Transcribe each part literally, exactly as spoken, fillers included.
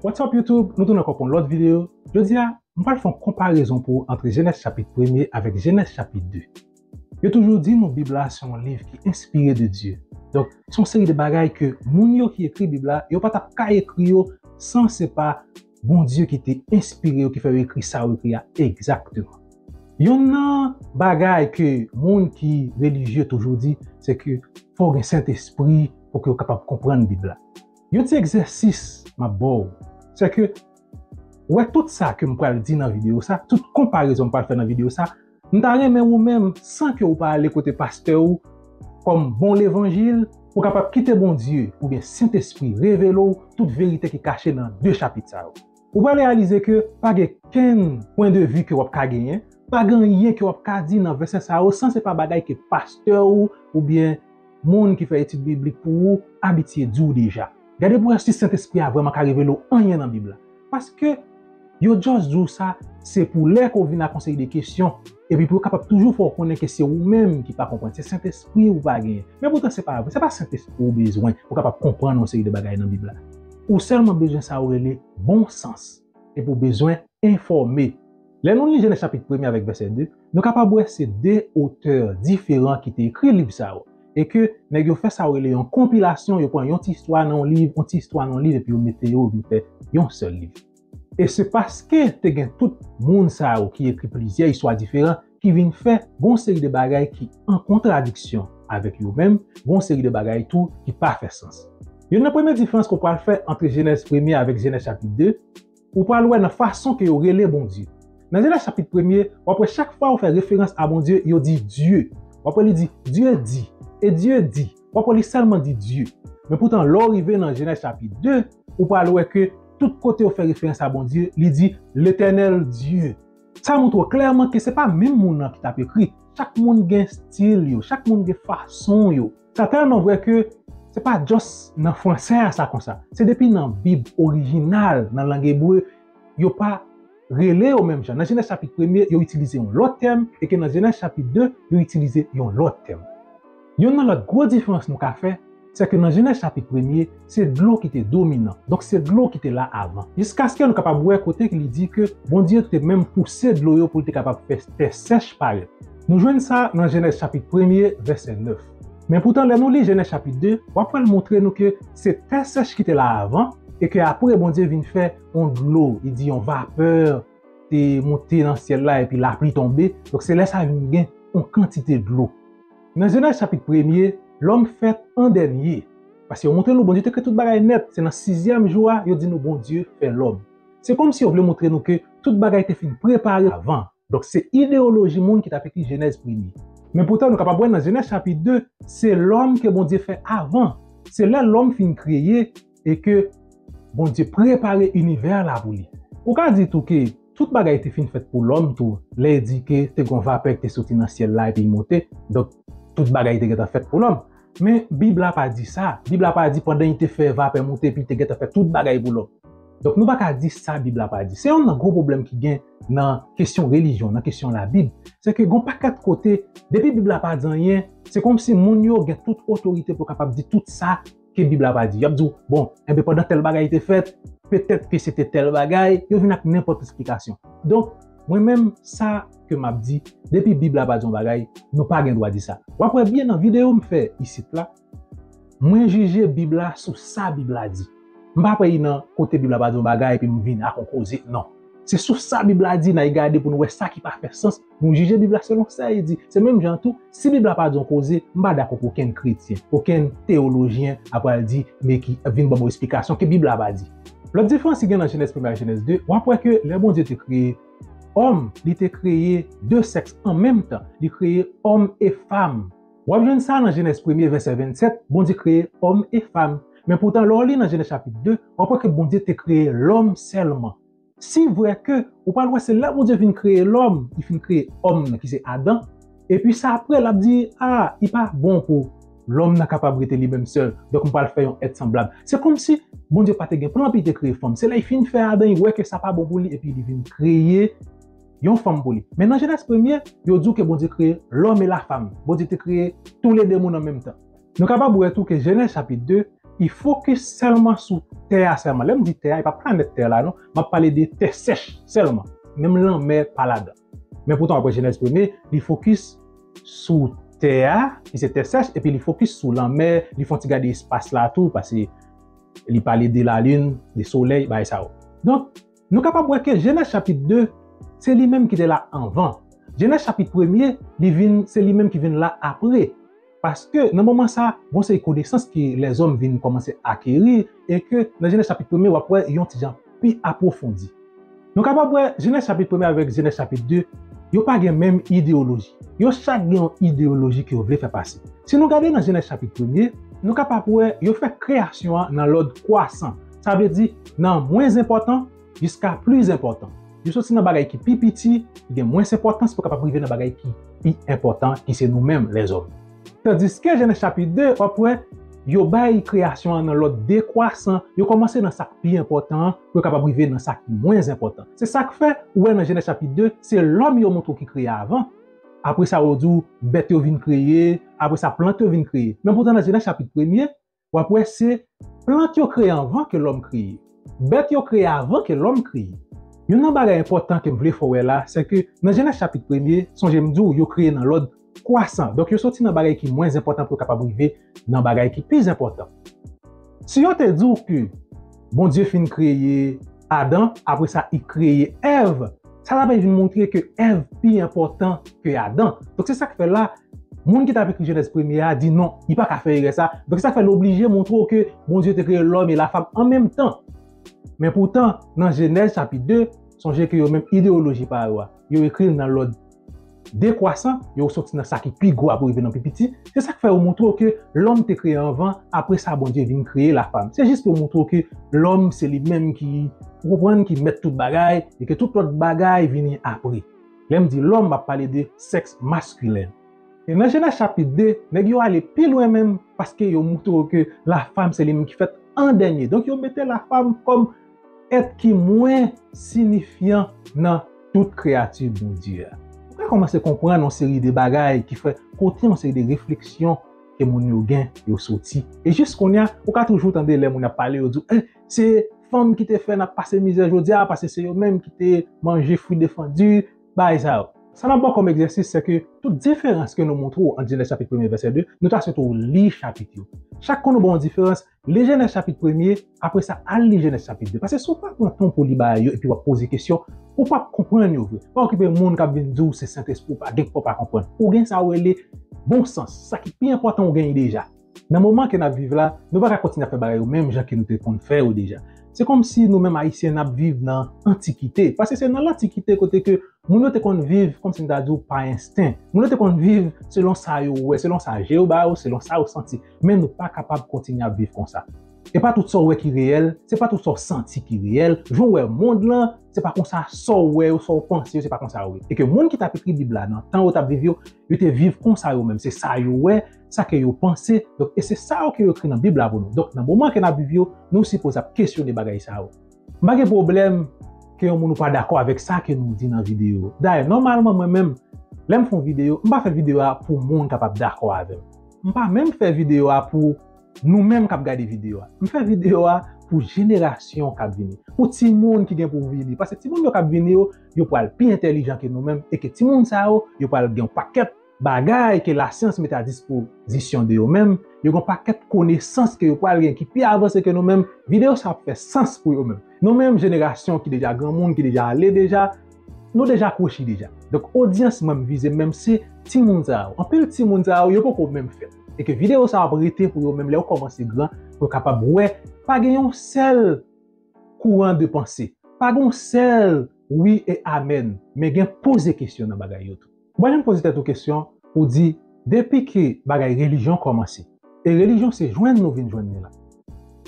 What's up YouTube? Nou tounen ankò pou yon lòt videyo. Jodi a, m pral fè yon konparezon pou ou ant Jenèz chapit premye avèk Jenèz chapit de. Yo toujou di nou Bib la se yon liv ki enspire de Dye. Donk, se yon seri de bagay ke moun yo ki ekri Bib la, yo pa t ap ka ekri yo san se pa Bondye ki te enspire yo, ki fè yo ekri sa yo ekri a egzakteman. Yonn nan bagay ke moun ki relijye toujou di, se ke fò w gen Sentespri pou ke w kapab konprann Bib la. Yon ti egzèsis m ap ba w, se ke, ou wè, tout sa ke m pral di nan videyo sa, tout konparezon m pral fè nan videyo sa, m ta renmen ou menm, san ke ou pa ale kote pastè ou, kòm bon levanjil, pou kapab kite Bondye oubyen Sentespri revele w tout verite ki kache nan de chapit sa yo. Ou pral reyalize ke pa gen kenn pwen de vi ke w ap ka genyen, pa gen anyen ke w ap ka di nan vèsè sa yo san se pa bagay ke pastè ou oubyen moun ki fè etid biblik pou ou abitye di w deja. Gade pou wè si Sentespri a vrèman ka revele w anyen nan Bib la. Paske yo just di w sa, se pou lè ke w vin ak yon seri de kesyon, epi pou yo kapab toujou fè w konnen ke se ou menm ki pa konprann, se Sentespri ou pa genyen. Men poutan se pa vre, se pa Sentespri ou bezwen pou kapab konprann yon seri de bagay nan Bib la. Ou sèlman bezwen sa yo rele bon sans, epi w bezwen enfòme. Lè nou li Jenèz chapit premye avèk vèsè de, nou kapab wè se de otè diferan ki te ekri liv sa yo. E ke nèg yo fè sa yo rele yon konpilasyon, yo pran yon ti istwa nan yon liv, yon ti istwa nan yon liv, epi yo mete yo, yo vin fè yon sèl liv. E se paske te gen tout moun sa yo ki ekri plizyè istwa diferan ki vin fè gon seri de bagay ki an kontradiksyon avèk yo menm, gon seri de bagay tou ki pa fè sans. Youn nan premye diferans ke w pral fè ant Jenèz premye avèk Jenèz chapit de, ou pral wè nan fason ke yo rele Bondye. Nan Jenèz chapit premye, w ap wè chak fwa yo fè referans a Bondye, yo di Dye. W ap wè li di, Dye di, e Dye di. W ap wè li sèlman di Dye. Men poutan, lè w rive nan Jenèz chapit de, ou pral wè ke tout kote yo fè referans a Bondye, li di Letènèl Dye. Sa montre w klèman ke se pa menm moun nan ki t ap ekri. Chak moun gen stil yo, chak moun gen fason yo. Sa tèlman vrè ke se pa just nan fransè a sa konsa. Se depi nan Bib orijinal, nan lang ebre, yo pa rele yo menm jan. Nan Jenèz chapit premye, yo itilize yon lòt tèm, e ke nan Jenèz chapit de, yo itilize yon lòt tèm. Youn nan lòt gwo diferans nou ka fè, se ke nan Jenèz chapit premye, se dlo ki te dominan. Donk, se dlo ki te la avan. Jiskaske nou kapab wè kote ke li di ke Bondye te menm pouse dlo yo pou l te kapab fè tè sèch parèt. Nou jwenn sa nan Jenèz chapit premye, vèsè nèf. Men poutan, lè nou li Jenèz chapit de, w ap wè l montre nou ke se tè sèch ki te la avan, e ke apre Bondye vin fè yon dlo, li di yon vapè te monte nan syèl la, epi lapli tonbe. Donk, se lè sa vin gen yon kantite dlo. Nan Jenèz chapit premye, lòm fèt an dènye. Paske yo montre nou Bondye te kreye tout bagay nèt. Se nan sizyèm jou a, yo di nou Bondye fè lòm. Se kòmsi yo vle montre nou ke tout bagay te fin prepare avan. Donk, se ideyoloji moun ki t ap ekri Jenèz premye. Men poutan, nou kapab wè nan Jenèz chapit de, se lòm ke Bondye fè avan. Se lè lòm fin kreye e ke Bondye prepare inivè la pou li. Ou ka di tou ke tout bagay te fin fèt pou lòm tou, lè e di ke te gon vapè ki te soti nan syèl la epi l monte. Donk, tout bagay te gentan fèt pou lòm. Men Bib la pa di sa. Bib la pa di pandan li te fè vapè monte epi li te gentan fè tout bagay pou lòm. Donk, nou pa ka di sa Bib la pa di. Se youn nan gwo pwoblèm ki gen nan kesyon relijyon, nan kesyon Labib. Se ke gon pakèt kote, depi Bib la pa di anyen, se kòmsi moun yo gen tout otorite pou kapab di tout sa ke Bib la pa di. Y ap di w, bon, enben, pandan tèl bagay te fèt, petèt ke se te tèl bagay, yo vin ak nenpòt esplikasyon. Donk, mwen menm, sa ke m ap di, depi Bib la pa di yon bagay, nou pa gen dwa di sa. W ap wè byen nan videyo m fè isit la, mwen jije Bib la sou sa Bib la di. M pa pran li nan kote Bib la pa di yon bagay epi m vin ak yon koze, non. Se sou sa Bib la di n a gade pou nou wè sa ki pa fè sans, nou jije Bib la selon sa li di. Se menm jan tou, si Bib la pa di yon koze, m pa dakò pou okenn kretyen, okenn teyolojyen ap pral di, men ki vin ban m yon esplikasyon ke Bib la pa di. Lòt diferans ki gen nan Jenèz premye ak Jenèz de, w ap wè ke lè Bondye te kreye òm, li te kreye de sèks an menm tan. Li kreye òm e fanm. W ap jwenn sa nan Jenèz premye, vèsè vennsèt, Bondye kreye òm e fanm. Men poutan, lè w li nan Jenèz chapit de, w ap wè ke Bondye te kreye lòm sèlman. Si vrè ke ou pral wè se lè Bondye vin kreye lòm, li fin kreye òm nan ki se Adan, epi sa apre l ap di, a, li pa bon pou lòm nan kapab rete li menm sèl, donk m pral fè yon èt sanblab. Se kòmsi Bondye pa te gen plan pou li te kreye fanm. Se lè li fin fè Adan, li wè ke sa pa bon pou li, epi li vin kreye yon fanm pou li. Men nan Jenèz premye, yo di w ke Bondye kreye lòm e lafam. Bondye te kreye toulede moun an menm tan. Nou kapab wè tou ke Jenèz chapit de, li fokis sèlman sou tè a sèlman. Lè m di tè a, e pa planèt tè la non, m ap pale de tè sèch sèlman. Menm lanmè pa ladan. Men poutan, w ap wè Jenèz premye, li fokis sou tè a, ki se tè sèch, epi li fokis sou lanmè, li fè yon ti gade espas la tou, paske li pale de lalin, de solèy, bagay sa yo. Donk, nou kapab wè ke Jenèz chapit de, se li menm ki te la anvan. Jenèz chapit premye, li vin, se li menm ki vin la apre. Paske nan moman sa, gon seri konesans ke lèzòm vin kòmanse akeri, e ke nan Jenèz chapit premye, w ap wè yon ti jan pi apwofondi. Nou kapab wè Jenèz chapit premye avèk Jenèz chapit de, yo pa gen menm ideyoloji. Yo chak gen yon ideyoloji ke yo vle fè pase. Si nou gade nan Jenèz chapit premye, nou kapab wè yo fè kreyasyon an nan lòd kwasan. Sa vle di nan mwens enpòtan jiska plis enpòtan. Yo soti nan bagay ki pi piti, ki gen mwens enpòtans pou kapab rive nan bagay ki pi enpòtan, ki se nou menm, lèzòm. Tandiske Jenèz chapit de, w ap wè, yo bay kreyasyon an nan lòd dekwasan, yo kòmanse nan sa k pi enpòtan an, pou yo kapab rive nan sa ki mwens enpòtan. Se sa k fè, ou wè nan Jenèz chapit de, se lòm yo montre w ki kreye avan. Apre sa, yo di w, bèt yo vin kreye, apre sa, plant yo vin kreye. Men poutan, nan Jenèz chapit premye, w ap wè se plant yo kreye anvan ke lòm kreye. Bèt yo kreye avan ke lòm kreye. Youn nan bagay enpòtan ke m vle fè w wè la, se ke nan Jenèz chapit premye, sonje m di w, yo kreye nan lòd kwasan. Donk, yo soti nan bagay ki mwens enpòtan pou yo kapab rive nan bagay ki pi enpòtan. Si yo te di w ke Bondye fin kreye Adan, apre sa, li kreye Èv, sa ta vin montre ke Èv pi enpòtan ke Adan. Donk, se sa k fè la, moun ki t ap ekri Jenèz premye a di non, li pa ka fè erè sa. Donk, se sa k fè l oblije montre w ke Bondye te kreye lòm e lafanm an menm tan. Men poutan, nan Jenèz chapit de, sonje ke yo menm ideyoloji pa yo a, yo ekri l nan lòd dekwasan, yo soti nan sa ki pi gwo apre rive nan pi piti. Se sa k fè yo montre w ke lòm te kreye anvan, apre sa Bondye vin kreye lafanm. Se jis pou yo montre w ke lòm se li menm ki, ou konprann, ki mèt tout bagay, e ke tout lòt bagay vini apre. Lè m di lòm, m ap pale de sèks maskilen. E nan Jenèz chapit de, nèg yo ale pi lwen menm, paske yo montre w ke lafanm se li menm ki fèt an dènye. Donk, yo mete lafanm kòm èt ki mwen siyifyan nan tout kreyati Bondye a. Ou ka kòmanse konprann yon seri de bagay ki fè kote yon seri de refleksyon ke moun yo gen, yo soti. E jis kounye a, ou ka toujou tande lè moun ap pale, yo di w, eh, se fanm ki te fè n ap pase mizè jodi a, paske se yo menm ki te manje fwi defandi, bagay sa yo. Sa m ap ba w kòm egzèsis, se ke tout diferans ke nou montre w ant Jenèz chapit premye vèsè de, nou ta swete w li chapit yo. Chak kou nou ba w yon diferans, li Jenèz chapit premye, apre sa, al li Jenèz chapit de. Paske si w pa pran tan pou li bagay yo, epi w ap poze kesyon, ou p ap konprann yo vre. Pa okipe moun k ap vin di w se Sentespri, ou pa gen, ou pa konprann. Ou gen sa w rele bon sans. Sa ki pi enpòtan, ou genyen deja. Nan moman ke n ap viv la, nou pa ka kontinye ap fè bagay yo menm jan ke nou te konn fè yo deja. Se kòmsi nou menm Ayisyen n ap viv nan antikite. Paske se nan lantikite kote ke moun yo te konn viv, kòmsi m ta di w, pa ensten. Moun yo te konn viv selon sa yo wè, selon sa je yo ba yo, selon sa yo santi. Men nou pa kapab kontinye ap viv konsa. E pa tout sa w wè ki reyèl, se pa tout sa w santi ki reyèl. Jan w wè mond lan, se pa konsa sa w wè yo, sa w panse yo, se pa konsa yo ye. E ke moun ki t ap ekri Bib la nan tan yo t ap viv yo, yo te viv konsa yo menm. Se sa yo wè, sa ke yo panse. Donk, e se sa yo ke yo ekri nan Bib la pou nou. Donk, nan moman ke n ap viv yo, nou sipoze ap kesyone bagay sa yo. M pa gen pwoblèm ke yon moun ou pa dakò avèk sa ke nou di nan videyo. Dayè, nòmalman, mwen menm, lè m fè yon videyo, m pa fè videyo a pou moun kapab dakò avè m. M pa menm fè videyo a pou nou menm k ap gade videyo a. M fè videyo a pou jenerasyon k ap vini, pou timoun ki gen pou vini. Paske timoun yo k ap vini yo, yo pral pi entèlijan ke nou menm, e ke timoun sa yo, yo pral gen yon pakèt bagay ke lasyans mete a dispozisyon de yo menm, yo gen yon pakèt konesans ke yo pral gen ki pi avanse ke nou menm. Videyo sa ap fè sans pou yo menm. Nou menm, jenerasyon ki deja granmoun, ki deja ale deja, nou deja kwochi deja. Donk, odyans mwen m vize menm se timoun sa yo. Anpil timoun sa yo, yo poko menm fèt. E ke videyo sa ap rete pou yo menm lè yo kòmanse gran, pou yo kapab wè, pa gen yon sèl kouran de panse. Pa gen yon sèl wi e amèn, men gen poze kesyon nan bagay yo tou. Ou pa janm poze tèt ou kesyon pou di, depi ke bagay relijyon kòmanse, e relijyon se jwenn nou vin jwenn li la.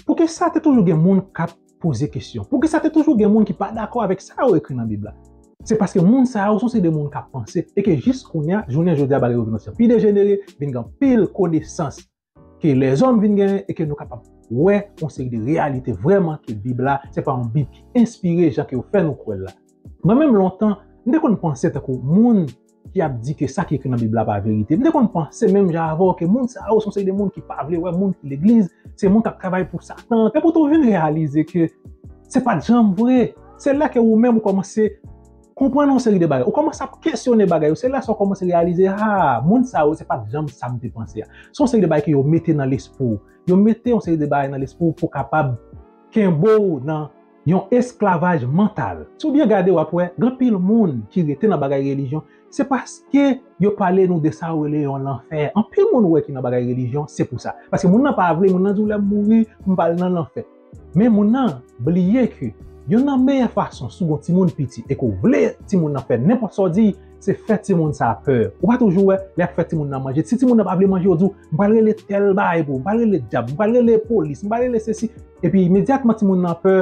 Poukisa te toujou gen moun k ap poze kesyon? Poukisa te toujou gen moun ki pa dakò avèk sa yo ekri nan Bib la? Se paske moun sa yo se yon seri de moun k ap panse, e ke jis kounye a, jounen jodi a, bagay yo vin pi dejenere, vin gen anpil konesans ke lèzòm vin genyen, e ke nou kapab wè yon seri de reyalite vrèman ke Bib la, se pa yon Bib ki enspire jan ke yo fè nou kwè l la. Mwen menm lontan, m te konn panse tankou moun ki ap di ke sa ki ekri nan Bib la pa verite. M te konn panse menm jan avè w ke moun sa yo se yon seri de moun ki pa vle wè moun ki legliz, se moun k ap travay pou Satan. Men poutan w vin reyalize ke se pa t janm vre. Se la ke ou menm ou kòmanse konprann yon seri de bagay. Ou kòmanse ap kesyone bagay yo. Se la sa w kòmanse reyalize, ha, moun sa yo, se pa t janm sa m te panse a. Se yon seri de bagay ke yo mete nan lespri w. Yo mete yon seri de bagay nan lespri w pou kapab kenbe w nan yon esklavaj mantal. Si w byen gade, w ap wè, gen anpil moun ki rete nan bagay relijyon, se paske yo pale nou de sa yo rele yon lanfè. Anpil moun ou wè ki nan bagay relijyon, se pou sa. Paske moun nan pa vle, moun nan di w lè m mouri, m pral nan lanfè. Men moun nan bliye ke youn nan meyè fason si w gen timoun piti e ke w vle timoun nan fè nenpòt sa w di, se fè timoun sa pè. Ou pa toujou wè, lè y ap fè timoun nan manje. Si timoun nan pa vle manje, yo di w, m pral rele tèl bagay pou ou, m pral rele dyab, m pral rele polis, m pral rele sesi. Epi imedyatman timoun nan pè,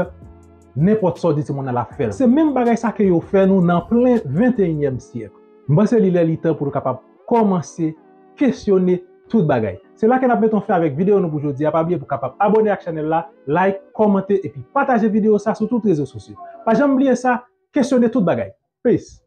nenpòt sa w di timoun nan l ap fè l. Se menm bagay sa ke yo fè nou nan plen venteyinyèm syèk. M panse li lè li tan pou nou kapab kòmanse kesyone tout bagay. Se la ke n ap met yon fen avèk videyo nou pou jodi a. Pa bliye pou kapab abòne ak chanèl la, like, kòmante epi pataje videyo sa sou tout rezo sosyo. Pa janm bliye sa, kesyone tout bagay. Peace.